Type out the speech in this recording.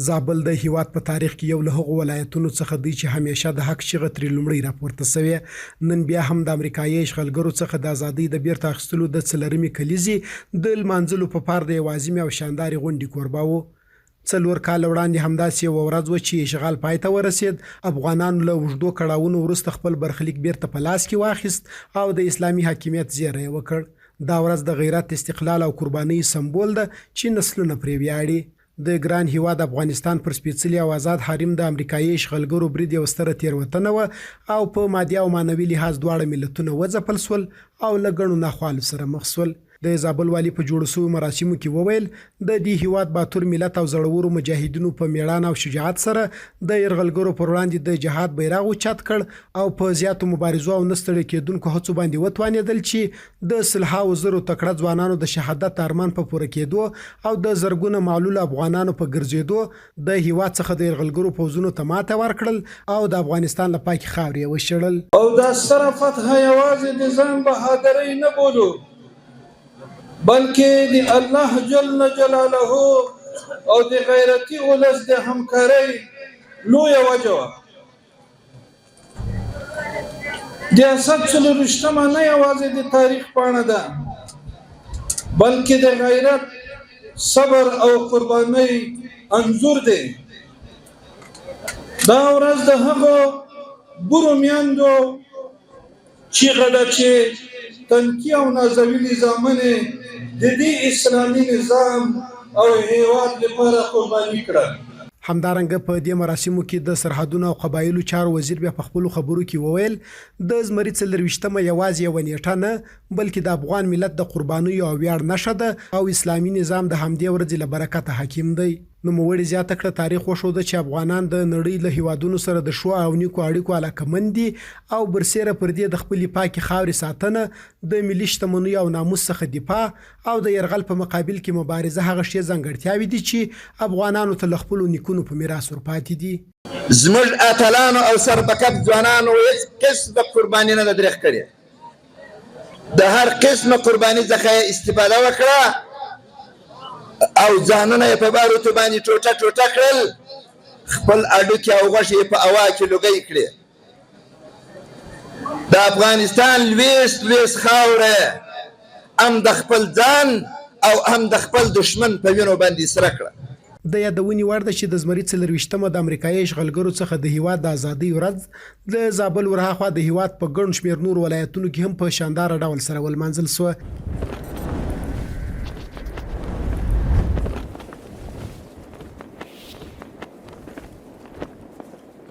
زابل د هیواد په تاریخ کې یو له هغو ولایتونو څخه دی چې همیشه د حق چیغه ترې لومړۍ راپورته شوې. نن بیا هم د امریکایې اشغلګرو څخه د ازادۍ د بیرته اخیستلو د څلرمې کلیزې د لمانځلو په پار د یوه عظیمې او شاندارې غونډې کوربه و. څلور کاله وړاندې همداسې یوه ورځ وه چې اشغال پای ته ورسید، افغانانو له اوږدو کړاوونو وروسته خپل برخلیک بیرته په لاس کې واخیست او د اسلامي حاکمیت زیری یې وکړ. دا ورځ د غیرت، استقلال او قربانۍ سمبول ده چې نسلونه پرې ویاړي. د ګران هیواد افغانستان پر سپیڅلي او ازاد حریم د امریکایې اشغلګرو برید یوه ستره تیروتنه وه او په مادي او معنوي لحاظ دواړه ملتونه وځپل شول او له ګڼو ناخوالو سره مخ شول. د زابل والي په جوړو شویو مراسمو کې وویل، د دې هیواد باتور ملت او زړورو مجاهدینو په میړانه او شجاعت سره د یرغلګرو پر وړاندې د جهاد بیرغ اوچت کړ او په زیاتو مبارزو او نه ستړې کیدونکو هڅو باندې وتوانیدل چې د سلهاوو زرو تکړه ځوانانو د شهادت ارمان په پوره کېدو او د زرګونه معلولو افغانانو په ګرځېدو د هېواد څخه د یرغلګرو پوځونو ته ماته ورکړل او د افغانستان له پاکې خاورې یې وشړل. او دا ستره فتح یوازې د ځان بهادرۍ نه بولو، بلکې د الله جل جلاله او د غیرتي ولس د همکارۍ لویه وجه وه. د اسد څلورویشتمه نه یوازې د تاریخ پاڼه ده، بلکې د غیرت، صبر او قربانۍ انځور دی. دا ورځ د هغو بورو میندو چیغه ده چې تنکي او نازولي زامن یې د دې اسلامي نظام او هېواد لپاره قرباني کړل. همدارنګه په دې مراسمو کې د سرحدونو او قبایلو چارو وزیر بیا په خپلو خبرو کې وویل، د زمري څلورویشتمه یوازې یوه نېټه نه، بلکې د افغان ملت د قربانیو او ویاړ نښه ده او اسلامي نظام د همدې ورځې له برکته حاکم دی. نوموړي زیاته کړه، تاریخ وښوده چې افغانان د نړۍ له هېوادونو سره د ښو او نیکو اړیکو علاقمند دي او برسېره پر دې د خپلې پاکې خاورې ساتنه، د ملي شتمنیو او ناموس څخه دفاع او د یرغل په مقابل کې مبارزه هغه ښې ځانګړتیاوې دي چې افغانانو ته له خپلو نیکونو په میراث ورپاتې دي. زموږ اتلانو او سر په کپ ځوانانو هېڅ قسمه قرباني نه ده درېغ کړې. د هر قسم قرباني څخه یې استفاده وکړه او ځانونه یې په باروتو باندې ټوټه ټوټه کړل، خپل اډوکې او غوښې یې په هوا کې لوګۍ کړې. د افغانستان لویست لویست خاوره هم د خپل ځان او هم د خپل دښمن په وینو باندې سره کړه. د یادونې وړ ده چې د زمري څلورویشتمه د امریکایي اشغالګرو څخه د هیواد د ازادۍ ورځ د زابل ورهاخوا د هیواد په ګڼ شمېر نورو ولایتونو کې هم په شانداره ډول سره ولمانځل شوه.